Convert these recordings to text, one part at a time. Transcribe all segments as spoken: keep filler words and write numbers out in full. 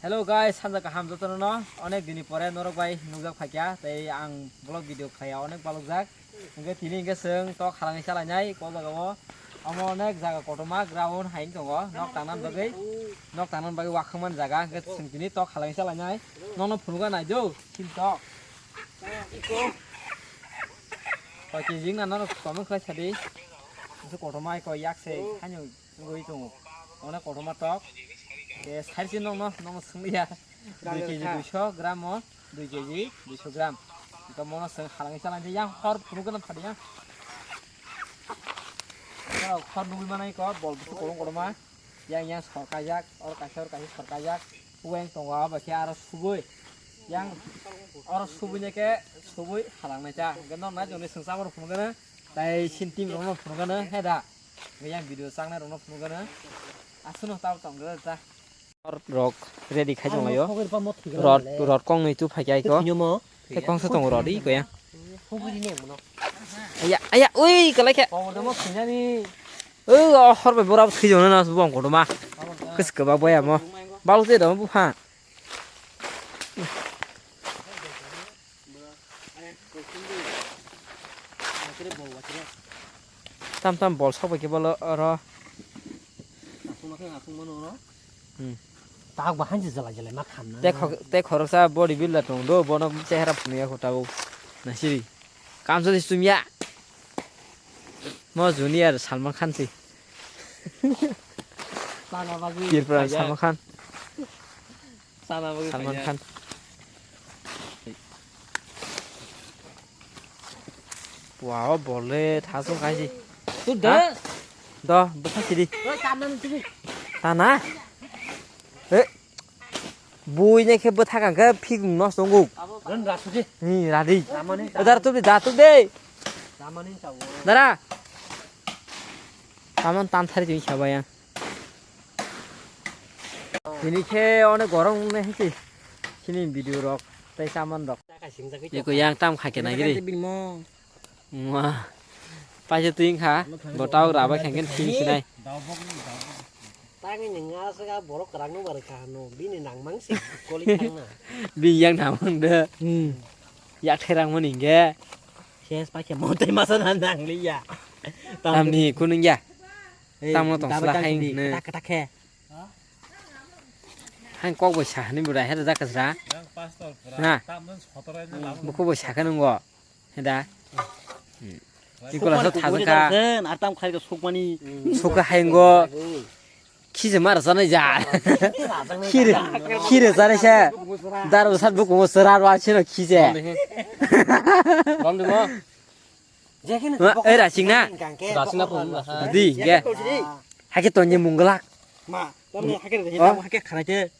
Hello guys, sanja kaham jotono no. Onek dini pore norok bai nukjak phaikya, tei ang vlog video khlaiya onek balokjak. Hwnkhe tini hwnkhe chwng tok halangwi chalainai ko jagao. Omo onek jaga kotorma ground hai tongo. Nok tangna bagwi, nok tangna bagwi wakhwngmani jaga. Hwnkhe chwng tini tok halangwi chalainai. Nono phunukna naidu, sil tok. Koi kg wngna norok comment khlai sadi. Kotorma koi yak se haino. Wngwi tongo. Onek kotorma tok. Tei side se nokno, nokno swngya. Dui kg duiso gram o, dui kg duiso gram. Ito mono swng halangwi chalangwi yang hor phunukgwno phadiya. Oro hor nugwi manai ko bol busu kolong kotorma. Yang yang sor kaijak, oro kaisa oro kaisa sor kaijak. Uweng tongo abo khe aro subui. Yang oro subui ne khe subui halangnai ta. Hwnkhe nokna joni swngchamo rok phunukgwno. Tai sin team rokno phunukgwno he da. Yang video changnai rokno phunukgwno. Aswkno tamo tongkhe ta. Rok ready khai tonglaio. Rod, rod kong nwi tu phai khe aiko. Tei kongsa tongo rod iko yang. Aya, aya, ui, kalai khe. Ui, o hor bai bora thwi jona na bong kotorma. Kis kwbak bai amo. Balok te dong bupha. Tam tam bol sok bai khe bolo oro. Hmm. Tak bahai je jala jala ma khamna. Te khok-, te khoroksa body builder tong do, bono chehra phunukya kho tabuk. Nasiri. Kamsa di sumya. Mo junior Salman Khan si. Sana bagwi Tirpura kaya. Salman Khan. Sana bagwi Salman kaya. Khan. Wow, bole thasung kaisi. Tu Ha? Da. Do, bwkha sidi. Oi, kamna nung sidi. Tana. Eh. Bui ne khe bwthak ang khe phik nos tongo. Ren rasu di. Ni radi. Ramani. Dar tu di, da tu de. Ramani chao. Dara. Taman tan thari twi sabai ang. Tini khe onek gorong ne hisi. Sini video rok tei saman rok. Iko yang tam khake na giri. Bini mo. Wah. Paisa twi kha. Botau raba khangin sini sinai. Tangi ni nga se ga borok rang no bar kha no. Bini nang mang si koli thang na. Bini yang nang mang de. Hmm. Ya therang mani ge. Ses pa khe motai masa na nang li ya. Tamni kunung ya. Tamo tong sala hai ne. Kata kata khe. Hai kok bai sa hani bura he da kasra. Na. Buku bai sa khe nungo. He da. Iko la sa thajang kha. Ar tam khai ko sukmani. Sukha hai ngo. Khije mar sanai ja. Khire, khire sanai se. Dar sat buku mo sera ro achino khije. Rom de mo. Ei, rasing na? Rasing na pun. Di, ge. Hake tonye munglak. Ma, tamo hake de, tamo hake khana te.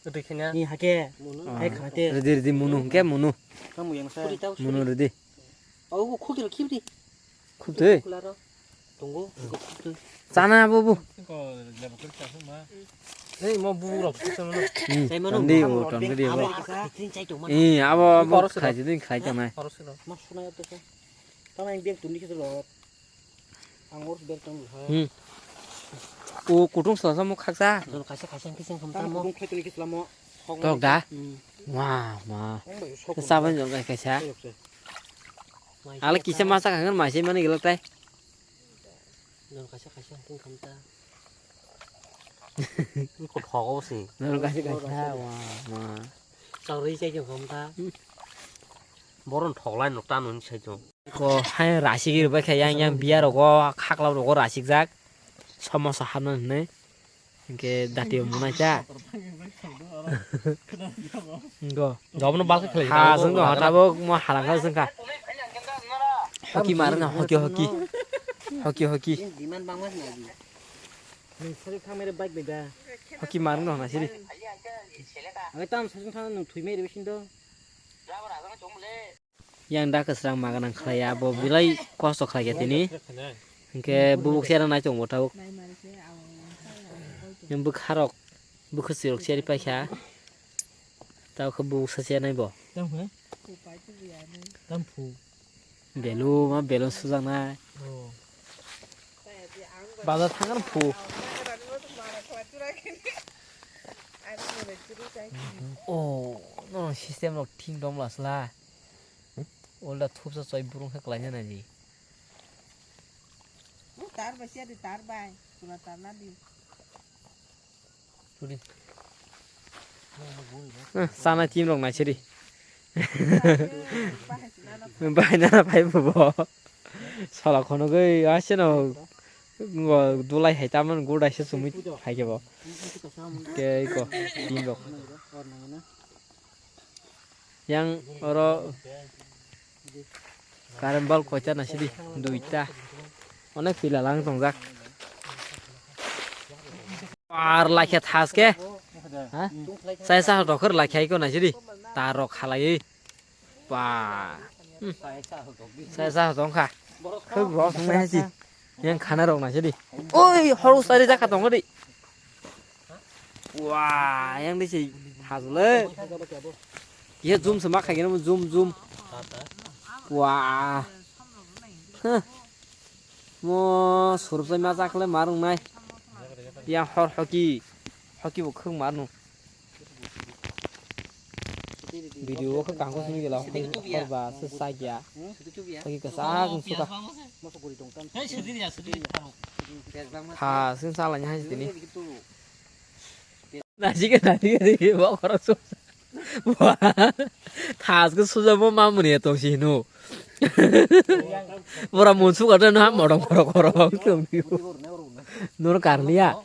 Ni hake. Hake khana te. Ridi, ridi, munu, hingke munu. Kamu yang sa. Munu, ridi. Oh, khukiro khibdi. Khubdi. Kularo. Tongo, khubdi. Chana, bobo. Ei, mo bubu rok. Hmm, tandi, o, tandi, o. Abo, abo, khai jidin, khai tanai. Ma, suna ya to. Tama yang biang tuni kita lo. Ang urus biang tuni ha. Hmm. O kutung sela samo khaksa. Don kaisa kaisa ang kising kham tamo. Kutung khai tuni kisla mo. Tok da? Hmm. Wah, wah. Saban jong kai kaisa. Ala kisa masa kangen masih mana gelak tai. Don kaisa kaisa ang king kham ta. Ko thogo se. Don kaisa kaisa. Wah, wah. Chawri chai jong kham ta. Boron thoglai nok ta nun sai jong. Ko hai rasik rwbai khe yang yang biya rogo khaklap rogo rasikjak. Somosa hapna hinwi. Hinkhe dati o mwnai cha. Go. Jobno balkhe khlai. Ha jwng go tabuk mo halangkha jwngkha. Hoki marwng hoki hoki. Hoki hoki. Diman bangma sina di. Nung sari khamere bike bai da. Hoki marwng no na siri. Ang tam sari thang nung thui mai re bisin do. Yang da kwsrang maga nang khlai ya, bo belai kosto khlai ya tini. Hinkhe bubuk sera nai tongo tabuk. Yang bwkha rok, bwkha sirok seri paikha. Tabuk khe bubuk sa seri nai bo. Tam phu? Tam phu. Belu ma belu sujak nai. Oh. Bazar thangan phu. Oh, no system rok thing dom la sla. Ulda thupsa choi burung khe klaina nai di. Tar bai siya di, tar bai. Pura tar na di. Suri. Eh, sana team rok nai siri. Bai na pai bo. Sala khono goi aseno. Ngo dulai hai taman gudai se sumi hai ke bo. Ke ko team rok. Yang oro current bulb koita na sidi, duita. Onek pila lang tongjak. Ar laikha thas ke. Ha? Sai sa dokhor laikha iko na sidi. Tar rok khalai. Ba. Hmm. Sai sa tongkha. Khuk rok nai si. Yang khana rok na sidi. Oi, horu sari jaka tongdi. Wah, yang di si hazle. Iya zoom sama khaigena zoom zoom. Wah. Huh. Mo surup sai ma jakhle marung nai. Yang hor hoki. Hoki bo khung marung. Video khe kangkho simi gela hor ba se sakya. Hoki kasa kung suka. Ha, sing sa la ni hai tini. Najike najike de bo khoro su. Wah. Thas ke suja mo mamuni tong si hino. Bora mun suka de na morong morong morong tong. Nur karliya.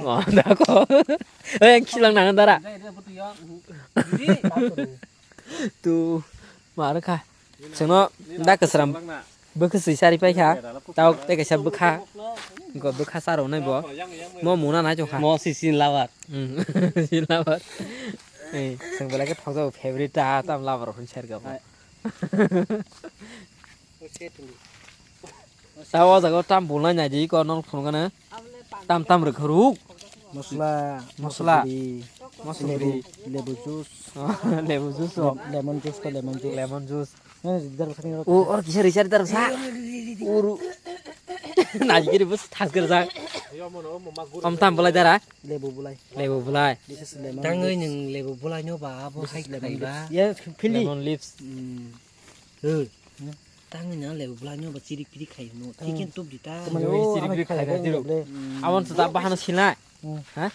Oh, dako. Eh, khilang nang dara. Tu mar kha. Sengno da kasram bwkha swi sari pai kha. Tao tei kaisa bwkha. Go bwkha saro nai bo. Mo muna nai chong kha. Mo si sin labar. Hmm. Sin labar. Eh, seng belai khe thokjak favorite ta tam labar hwn ser ga bo. Hai. Ta o jaga o tam bulnai nai di ko nong phunukgana. Tam tam rwkha ruk. Mosla, Mosla. Mosla bwrwi. Mosla bwrwi. Lebu, lebu juice. Lebu juice o. Lem-, lemon juice to lemon juice. Lemon juice. Nang jidar bwsakni rok. O, or kisa risa dar sa. Uru. Najgiri bus thas ger sa. Om tam bulai dara. Lebu bulai. Lebu bulai. This is lemon juice. Tangwi nwng lebu bulai no ba abo. This hai is lemon khlai ba. Juice. Ya, phildi. Lemon leaves. Hmm. He. Hmm. Tangwi na lebu bulai no ba chirik pirik khai no. Hmm. Chicken tup di ta. Tama yo, chirik pirik khai khai diro. Hmm. Abon sa da bahano silna. Hmm. Ha?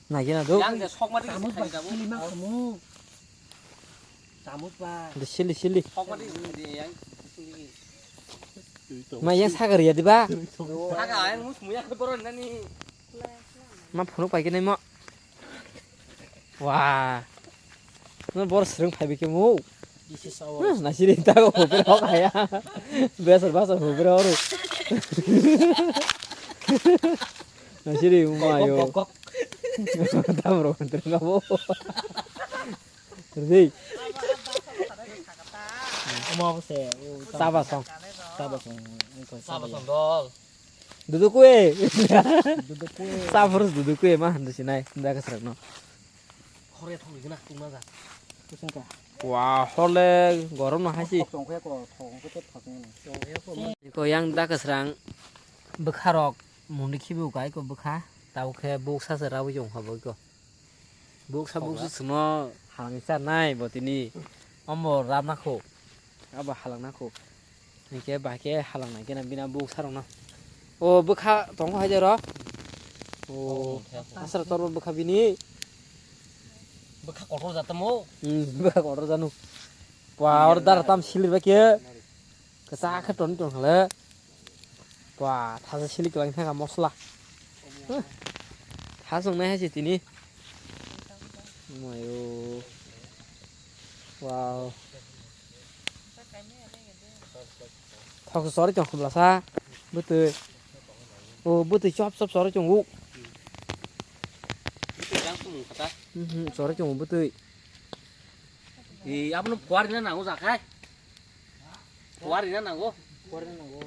Nai gena do. Yang de sok mati. Tamus ba khai da bo. Sili ma khamu. Tamus ba. De sili sili. Sok mati de yang sili. Ma yang sagar ya di ba. Saga yang mus muya boron nani. Ma phunuk pai gena mo. Wah. No bor srwng phaibi khe mu. This is our. Hmm, nasiri ta ko hupre hok haya. Besar basar hupre oru. Nasiri uma yo. Kok, kok, kok. Tam ro kan terang kamu. Terus. Uma apa sih? Saba song. Saba song. Saba song dol. Dudu kue. Dudu kue. Safrus dudu kue mah handu sinai. Nda kasrak no. Khore thok gina tungna ja. Kusung ka. Wah, hole gorom no haisi. Thok tong khe ko, thok khe thok ni. Ko yang da kasrang bwkha rok mundi khibi ukai ko bwkha. Tau khe buksa se rawi jong kha boi ko. Buksa buksa sungno halangwi charnai bo tini. Omo rabna kho. Abo halangna kho. Hinkhe bahai khe halangnai khe na bina buksa rokno. O bwkha tongo hai de ro. O asra torbo bwkha bini. Bwkha kotor jatamo. Hmm, bwkha kotor janu. Wa or dar tam silir ba khe. Kasa khe ton ton hale. Ba, thasa silik lang thangkha mosla. Huh. Thasung nai hai se tini. Mayo. Wow. Thok sori tong khumla sa. Bwtwi. O, bwtwi chop chop sori tong u. Mhm, sori tong bwtwi. Ee, abono puar na nango jakhai. Puar na nango. Puar na nango.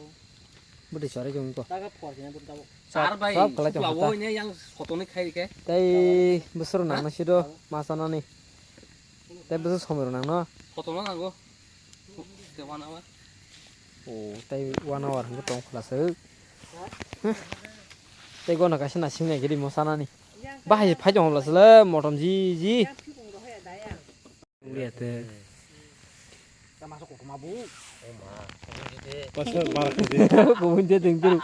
Bwtwi chore chong ko. Taga puar na bwtwi tabo. Sar bai, sab kalai chong sukla kha ta. Wo ne yang photo ni khai ke. Tai bwswk nang na sido ma sana ni. Tai bwswk somoi rok nang no. Photo na nango. Te one hour. O, tai one hour hwnwi tong khwlasa. Tei gona kaisa na singnai giri mo sana ni. Bahai phai tong bwla sele motom ji ji. Liya te. Pasal barak tadi. Bubun je deng dulu.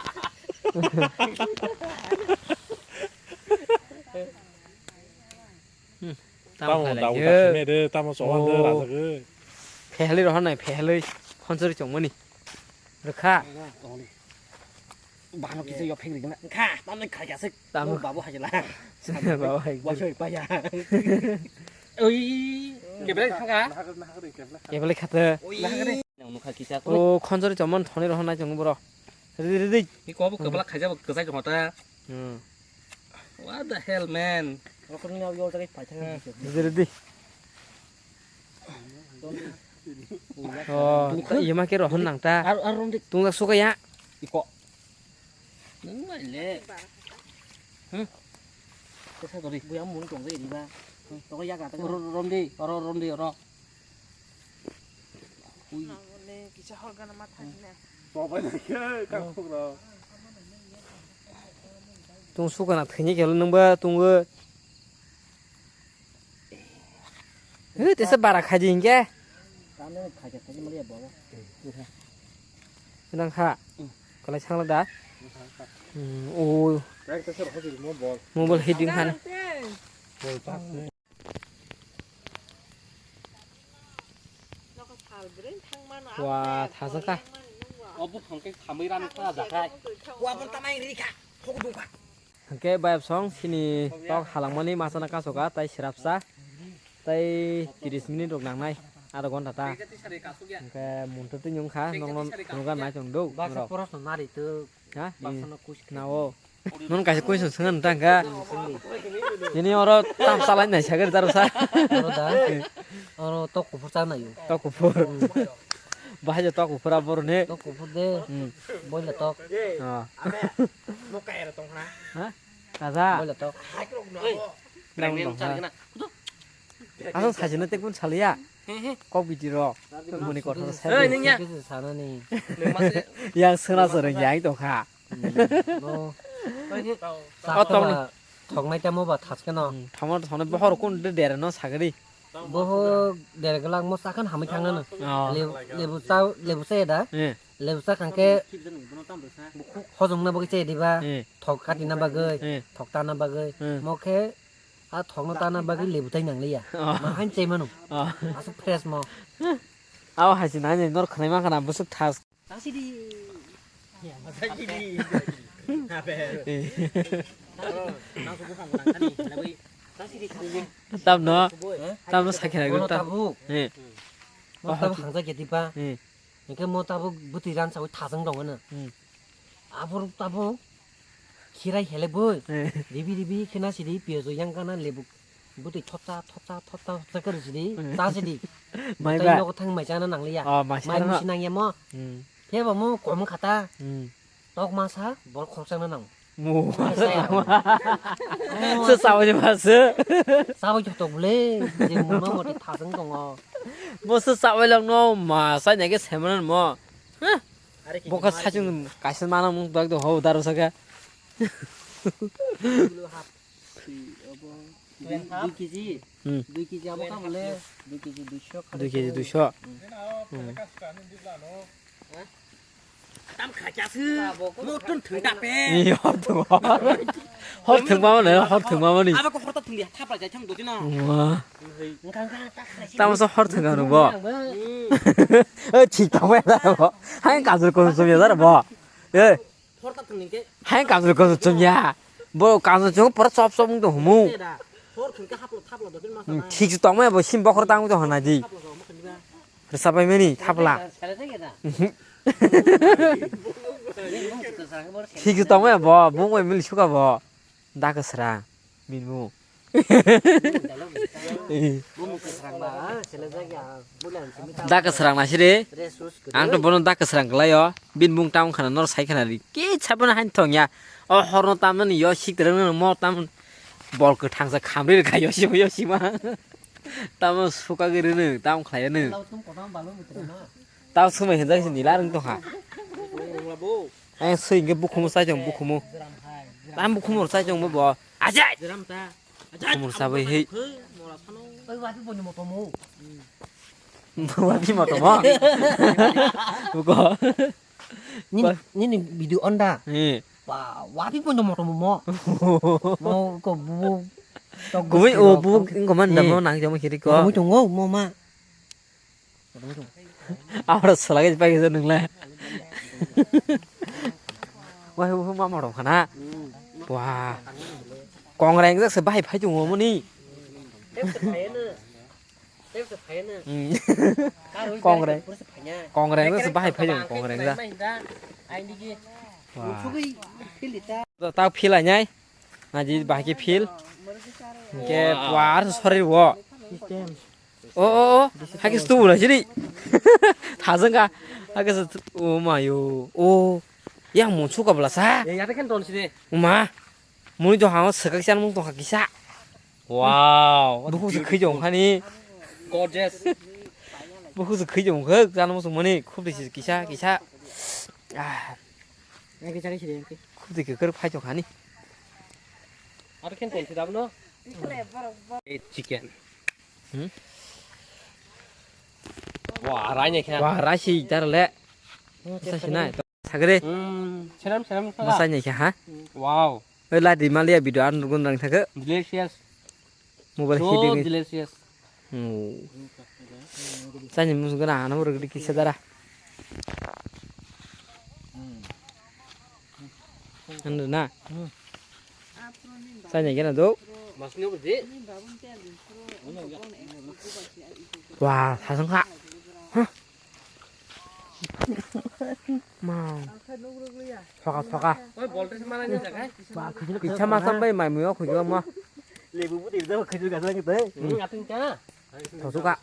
Tamo dawo da khme de, tamo sowan de raja ge. Phelai rohor nai, phelai khonsori chongmani. Rwkha. Bano kisa yo phek rigna. Kha, tamo khai kha sik. Tamo. Babu hajila. Babu hai. Wasoi paya. Oi, kebelai thangka. Kebelai khate. Oi. Nang nukha kisa. O khonsori chongmani thoni rohor nai chong boro. Ridi, ridi. Iko bo kebelai khaija bo kwchai jong ta. Hmm. What the hell, man? Rokni abo yo tari paithang. Ridi, ridi. Oh, ta iya ma ke rohor nang ta. Ar, ar romdi. Tungla suka ya. Iko. Nang mai le. Hmm. Kesa dori. Buya mun tong de riba. Hmm. Toko ya ka ta. Ro, romdi, ro, romdi, ro. Ui. Nang ne kisa hor gana ma thang ne. Babai na ke ka khok ro. Tung suka na thini ke nang ba tung. He, tesa bara khaji hinkhe. Nang kha. Kalai sangla da. Hmm, o. Mobile hiding han. Wa, thasa ka. Hwnkhe bayap song sini tok halangmani masa na kasoka tai sirapsa tai tris minute rok nangnai adha ghonta ta. Hwnkhe munto twi nyung kha nokno phunukna nai tong do. Baksa norok. Porosno nari to. Ha? Baksa no kuis. Na o. Nono kaisa question swngna nang ta hwnkha. Nini oro tam salai nai sagari daro sa. Oro da. Oro tok kuphur cha naio. Tok kuphur. Bahai je tok kuphur aboro ne. Tok kuphur de. Hmm. Boila tok. Ah. Ha? Kaza. Boila tok. Nang dong ha. Asal sajina tekun salia. Kok bidi ro. Muni kotor sa. Sanani. Yang sena sera yang tong kha. Hmm, no. Sakha thoknai tamo ba thaske no. Hmm, thamo thone bohor kun de dere no sagri. Boho dere glak mo sakhan hamai thangna no. Oh. Lebu cha, lebu cha da. Eh. Lebu cha khangke hojong na bagwi cha diba. Eh. Thok kati na bagwi, eh, thok ta na bagwi. Eh. Mo khe a thok no ta na bagwi lebu tai nang liya. Oh. Ma han chai mano. Oh. Asuk fresh mo. Aw hasi nai nor khnai ma khana busuk thas. Tasidi. Tasidi. Abe. Tamno, tamno sakhe na gurta. Tabuk. Eh. Mo tabuk hangja geti pa. Eh. Hingke mo tabuk bwtwi ran sawi thajang tongo no. Hmm. Abor tabuk khirai hele boi. Eh. Ribi ribi khena sidi piyajo yang kana lebu. Bwtwi thotsa, thotsa, thotsa, thotsa khe rwsidi, hmm, chasidi. Mai tei ba? Nogo thang mai chana nangliya. Oh, mai sa mai na. Musi nangya mo. Hmm. Phiyaba mo kom khata. Hmm. Tok masa, bol khoroksa na nang. Mo. Chaya. Se sabai ma se. Sabai joto bole, je mo no mote thasang tongo. Mo se sabai lang no, ma sai nage semen mo. Huh? Are ki. Boka ma sachung kaisa mana mung dok do ho daro saka. Dui kg. Hmm. Dui kg abo ka bole? Dui kg duisho. Dui kg duisho. Hmm. Hmm. Tam kha kya se? Mo tun thung ta pe. Ni hor thung hor. Hor thung ma ne, hor thung ma ni. Abo ko hor ta thung dia, thap ra jai thang do ti no. Wah. Engkang ka ta khna si. Tamo so hor thung ka no bo. Hmm. Eh, thik ta ma da bo. Hai ka jor ko so ya da bo. Eh. Hor ta thwng hwnkhe. Hai kamjor kamjor chumya. Bo kamjor chum pura chop chop wng tong humu. Hor thwngkhe haplo thaplo dottin masa. Hmm, nai. Thik se tongmaya bo sim bokhor tang tong hwnai di. Thaplo rw mokhe niba. Rwchap bai mani thapla. Sale thang ya da. Mhm. Thik se tongmaya bo bung bai mili suka bo. Da kwsra. Bini bumung. Da kwsrang na siri. Ang to bono da kwsrang kwlaio. Bini bumung tamo khana noro sai khana ri. Kisa bono hain thong ya. O horno tamnani yo sik tereng no mo tam bol kwthang sa khamri rwkha yo sima yo sima. Tamo suka gwi rwno tamo khlai no. Tamo swmai hwnjak se nila rwng tongkha. Ang swi hwnkhe bukhumu chaichung bukhumu. Tam bukhumu chaichung bo bo. Ajai. Jeram ta. Ajai. Khumur sabai hei. Khoi, mola sano. Oi, wapi boni motomo. Wapi motomo. Buko. Nini, Ba- nini video on da. Eh. Ba, wapi pun do moto mo. Mo ko bu. Gumui o bu, ingko man da mo nang jamo kiri ko. Gumui tongo mo ma. Ahora salagi pai ke nung la. Wah, bu ma moto khana. Wah. Kongreng jak se bahai phai tongo mo ni. Kongreng. Kongreng se bahai phai tongo, kongreng jak. Wah. Ta phil anyai. Naji bahai ke phil. Ke puar sori wo. O, o, o. Hake stu bula sini. Thajang ka. Hake stu, o mayo. O. Yang mun suka bula sa. Uma. Mui to hama sekak chan mung tongkha kisa. Wow. Buku se khijong khani. Gorgeous. Buku se khijong khak chan mung mani khub de kisa kisa. Ah. Yang kisa kisa yang kisa. Khub de khak phai khani. Ar khen ton sidab no. Chicken. Hmm? Wah, rai ne kha. Wah, rai si tar le. Sa sinai. Sagre. Hmm, seram, seram, seram. Masai ni kha, ha? Wow. Oi, la di malia video an rugun rang thaka. Delicious. Mobile so hiding. Delicious. Hmm. Sani musu gana ana mur gidi kisa dara. Ando na. Sani gana do. Masni budi. Wah, thasang kha. Hah? Mau. Thoka, thoka. Oi, voltage mana ni jaga? Kisa masam bai mai muyo khujula ma. Lebu bu dibda khujul gasa ngi te. Hmm, ating ka? Thosuka.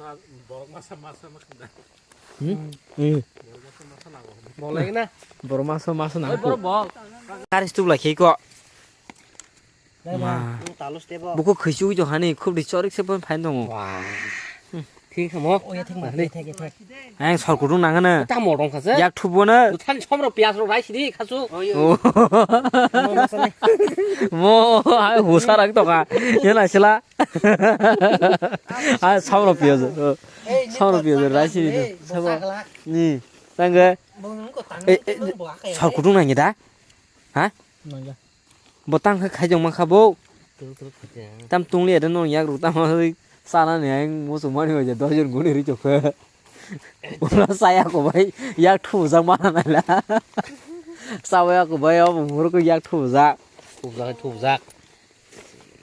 Borok masa masa ma khunda. Hmm? Hmm. Borok masa masa nago. Bolai na. Borok masa masa nago. Oi, borok bol. Karis tu lagi ko. Ma. Buku khwichugwi tong hani khubri chorik se phan phain tongo. Wah. Thik samo. Oya thik ma, thik, thik, thik. Ang sor kutung nang hana. Tamo rong khase. Yak thubo na. Than somro piyas ro rai sidi khasu. Oh. Mo hai husa rak toka. Yana sila. Hai somro piyas. Somro piyas rai sidi. Sabo. Ni. Tangga. Eh, eh, sor kutung nang da? Ha? Nang ya. Bo tang kha khaijong ma kha bo. Tuk tuk khaijong. Tam tungli ada nong yak ruk tam oi sana ni ang musu mani oi ja dojon guni ri chok kha. Ulo saya ko bai yak thu jak mana na la. Saya ko bai o mur ko yak thu jak. Thu jak thu jak.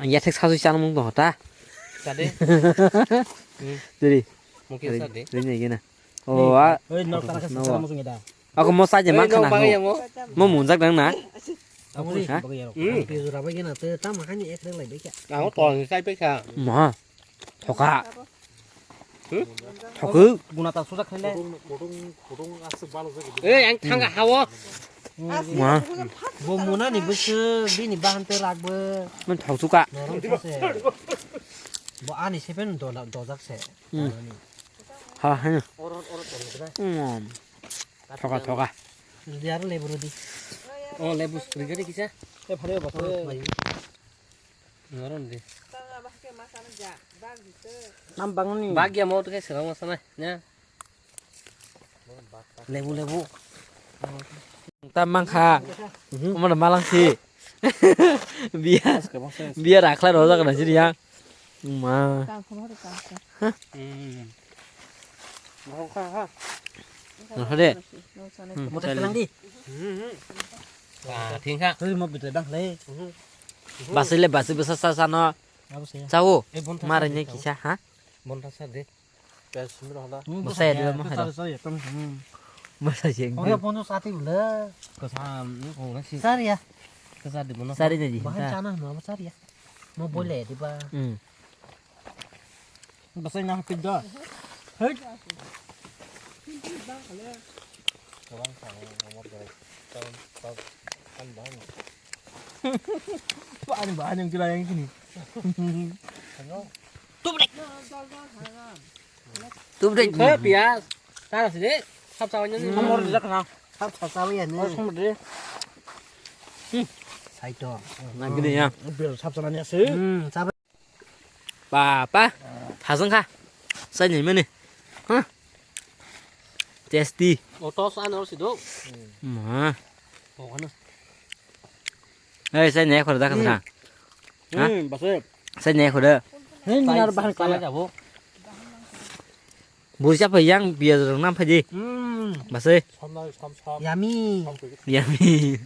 Ang ya thek sasu chan mung to ta. Sade. Jadi. Mungkin sade. Ri ni gina. Oh, a. Oi, nok tara ka sara mo sungi da. Ako mo saje ma khana ho. Mo munjak dang na. Amo ri. Ha? Pizu rabai gena te tam hani ek reng lai bekya. Ako to ni sai pekha. Ma. Thoka. Hmm? Thoku. Guna ta suja khaile. Eh, ang thanga hawo. Ma. Bo muna ni bwswk bini bahan te rakbo. Man thoksuka. Norom se. Bo ani sepen dojak se. Hmm. Ha, ha. Hmm. Thoka, thoka. Rudi aro lebu rudi. Oh, lebu rudi kisa. E phare bata. Noron di. Nam bangni. Bagya mo to kai serang masa na. Nya. Lebu, lebu. Ta mangkha. Omo na malang si. Biya. Biya rakhla rojak na siri ya. Ma. Kangkho no kangkho. Hah? Hmm. Kangkho ha. Kangkho de. Hmm, Motor chale. Selang di. Hmm, hmm. Ah, thing kha. Tui mo bitre dang le. Hmm. Basile basi basa sa sa no. Abo se. Chao. Eh, bon thasa Mara de, ne chao. Kisa ha? Bon thasa de. Pes sumir hala. Hmm, Masa ya, dia mah ada. Sari, sari, ya, tam, hmm. Masa sih. Ore pono sati bule. Kasa, hmm, oh, nasi. Sari ya. Kasa di mana? Sari jadi. Bahan chana, mama sari ya. Mau boleh di ba. Hmm. Basai nang kerja. Hei. Bahani bahani yang kira yang sini. Tubrek. Tubrek. Saya pias. Taras deh. Sab sawanya ni. Nomor dia kena. Sab sab sawanya ni. Oh, nomor dia. Hmm. Kaitor. Nang gini ya. Bil sab sana ni ase. Hmm, sab. Papa, thasang kha. Sai ni mani. Huh? Tasty. O tos ano si do. Ma. O kana. Hey, sai ni khor da kha. Hmm. Ha? Hmm, bas. Sai ni khor da. Hey, ni ar bahan kala jabo. Busa pa yang biya rong nam phaji. Hmm. Bas. Yummy. Yummy.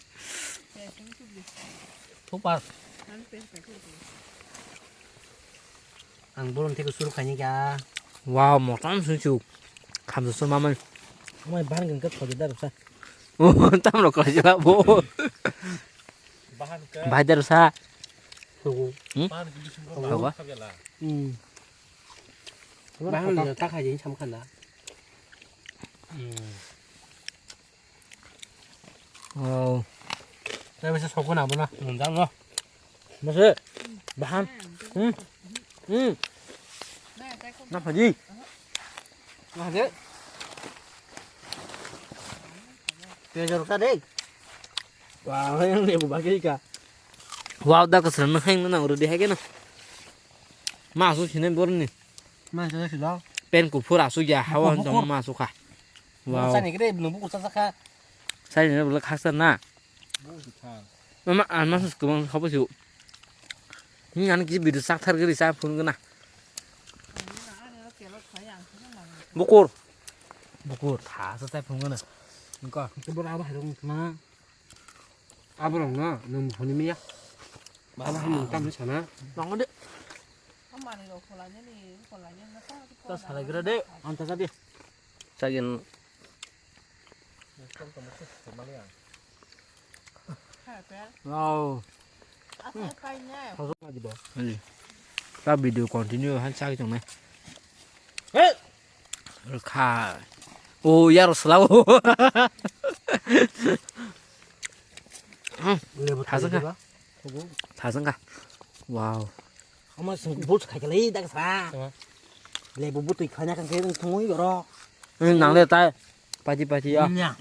Thupar. Ang bolong tei suru khaini kha. Wow, motom sung suk. Khamsa sung mamai. Amai bahan geng ka thogi dar sa. Oh, tam ro kala jala bo. Bahan ka. Bahai dar sa. Thogo. Hmm? Bahan geng sung. Thogo. Hmm. Bahan ta khaji sam khanda. Hmm. Wow. Tei bisa sokun abo na. Nunjak no. Mase. Bahan. Hmm. Hmm. Na phaji. Na phaji. Tejor ka dei. Wow, yang ni bu bagi ka. Wow, da kasran na heng na uru di hage na. Ma su sine borni. Ma sa silo. Pen kuphur asuk ya, hawa. Bukur, bukur. Tong ma asuk kha. Wow. Sani kre, no bukur sa sa kha. Sani ne bula khaksa na. Bukur sa. Mama, an ma sus kumang khabo su. Ni an ki bidu sak thar gri sa phun gna. Bukur. Bukur, tha sa sa phun gna. Ko. Bukur abo hai rong ma. Aborok no nwng hwnwi manya. Bana hamung tamni sana. Nongo de. Hamani rok khwlainani, khwlainani na ta. Ta salai gra de. Anta sa de. Sagin. Wow. Asa paine. Hoso ma di bo. Ani. Ta video continue han sa tongnai. Hey! Rwkha. O yaro slawo. Lebu thasang kha. Thasang kha. Wow. Ama sing bus khai kali dak sa. Lebu butui khanya kan khe thungwi oro. Nang le tai. Pati pati ya. Nya.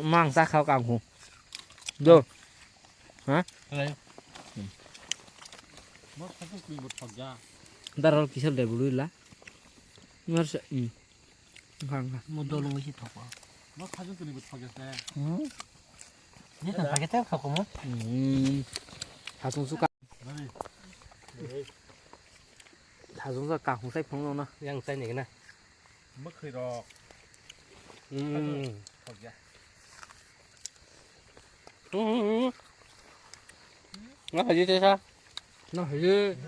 Mang sa khao kang khu. Do. Ha? Hello. Mo khatu kui bo thok ja. Daral kisal de bulu la. Ngar sa. Khang kha. Mo dolong isi thok. Mo khatu kui bo thok ja se. Hmm. Ni thok ja se thok mo. Hmm. Hasung suka. Thajung sa kahung sai phung na. Yang sai ni na. Mwkhwi rok. Hmm. Thok ya. Hmm. Na haji te sa. Na haji.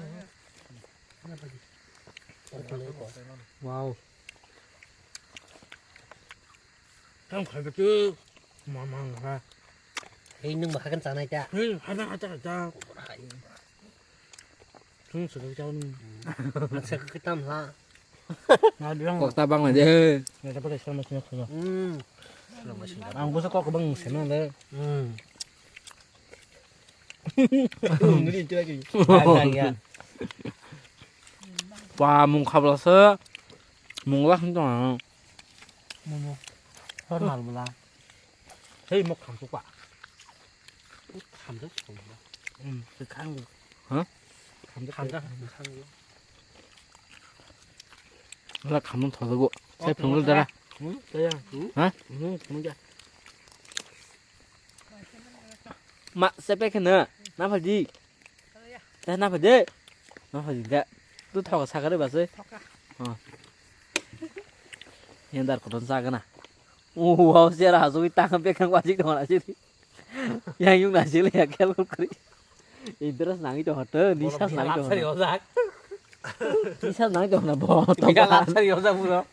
Wow. Tang khai betu. Mamang ha. Hei nung mahakan sanai ta. Hei hana hata hata. Thung sugui chao nung. Masa khe tam ha. Na diang. Kok ta bang la de. Na ta pada sama sini kho. Hmm. Ang busa kok bang sini le. Hmm. Ngri itu lagi. Bang ya. Pa mung khabla se. Mung lah ntong. Momo. Hor mal bla. Hei mo kham tu kwa. Kham tu. Hmm, kham. Ha? Kham tu. Kham tu. Ala khamung thojago. Sai phungo dara. Hmm, kaya. Ha? Hmm, phungo ja. Ma, sepe khena. Na phaji. Ta na phaji. Na phaji da. Tu thoka sakare base. Thoka. Ha. Yandar koton sagana. Oh, wow, sera hasui tang pekang wajik dong na siri. Yang yung nasi le ya kel kul kri. Interest nangi to hoto, ni sas nangi to hoto. Sari ojak. Ni sas nangi to hoto bo. Tiga lak sari ojak puro.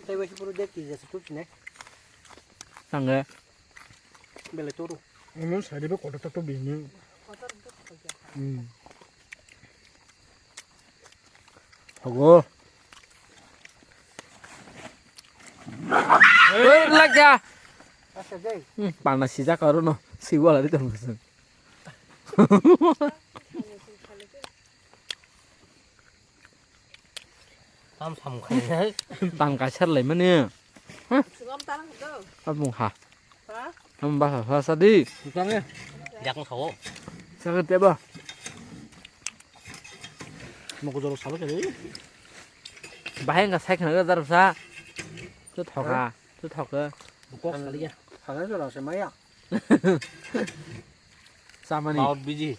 Tei wasi puro dek tija se tup sine. Sangre. Bele turu. Omo sari be kotor to bini. Hmm. Hogo. Oi, lagya. Asa dei. Hmm, pana sijak aro no. Siwa lari tong. Tam sam khai. Tang kaisar lai mani. Abung ha. Am ba ha sa di. Yak no sao. Sa ke teba. Moko jolo salo kali. Bahai nga sai khna ga dar sa. Tu thoka, tu thoka. Bukok sali ya. Sana jolo se maya. Samani. Maut biji.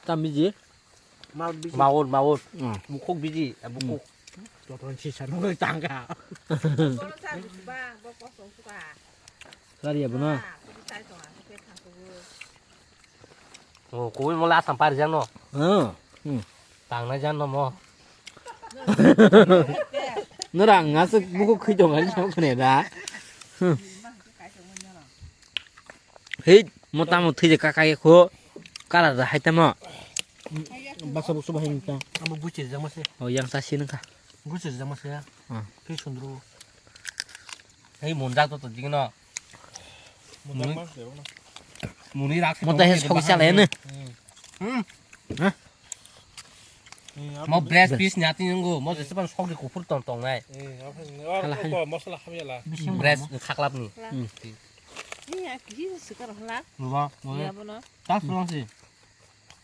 Tam biji. Maut biji. Maut, maut. Hmm. Bukok biji, eh, bukok. Jotono sisa nugwi tangka. Sari ya bono. Oh, koi mo la sampar jang no. Hmm. Hmm. Tang na jang no mo. Norang ngasuk buku khoi dong ani sam khne da. Hmm. Hei, mo tamo thwi de ka kai kho. Kala da hai tamo. Basa busu bahai ta. Amo guchi jang ma se. Oh, yang sa sin ka. Guchi jang ma se. Ah. Hei sundru. Hei monjak to to jigno. Monjak Muni- ma se no. Muni rak se Mo ta he sok sa le ne. Hmm. Hah? Mo breast piece ni ati nungo, mo jese pan sok di kufur tong tong nai. Hala, hala. Breast khaklap ni. Hmm. Ni ya kisi sekar hala. Nuba, mo Ya bono. Tas pulang si.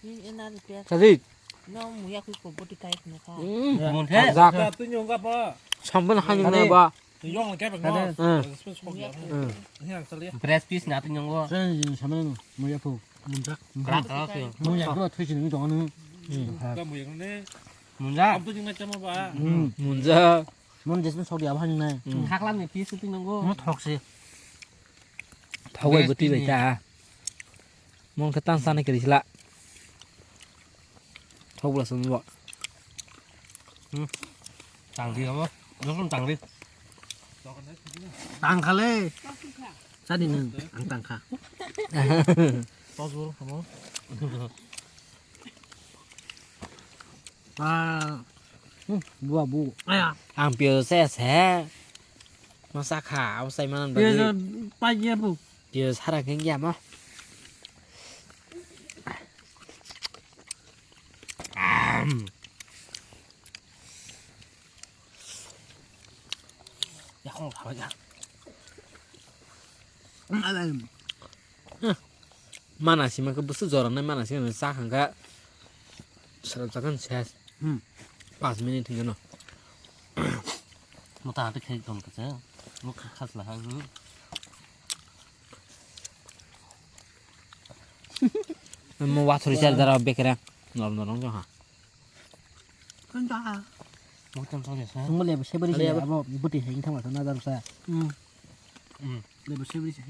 Ni ena de pe. Sajik. No mu ya kui ko boti kai no ka. Hmm. Mun the. Ajak. Tui nyong ka pa. Sampan hanyung na ba. Yong le kebek no. Hmm. Respect sok ya. Hmm. Ni ang sali. Breast piece na tin yong go. Sen jin samano mo ya phu. Munjak. Krak krak yo. Mo ya ko thoi sin ni dong ni. Ka mo yang ne. Munjak. Am to jing na chama ba. Hmm. Munjak. Mon jesme sok ya ba hanyung na. Hmm. Khaklam ni piece tin yong go. Mo thok se. Thok bai boti bai ta. Mong khe tang sana kiri sila. Thok bla sung bo. Hmm. Tang di abo. Jokhon tang di. Tang khale. Sadi nung ang tang kha. Tos bol kamo. Ah. Hmm, bua bu. Aya. Ang pio se se. Masa kha, abo sai manan Pio bagwi. Pai ya bu. Pio sara keng ya mo. Am. Ya kong kha ya. Mana sima khe bwswk jora nai mana sima cha khangkha sara jagan ses. Hmm. Pas minute hinga no. Mo ta hate khai ton kacha. Mo khasla ha. Mo wathori char dara bekra. Nor nor nong ha. Kanta. Mo ton ton sa. Mo le se bari se abo buti heng thama sa na dar sa. Hmm. Hmm. Le se bari se.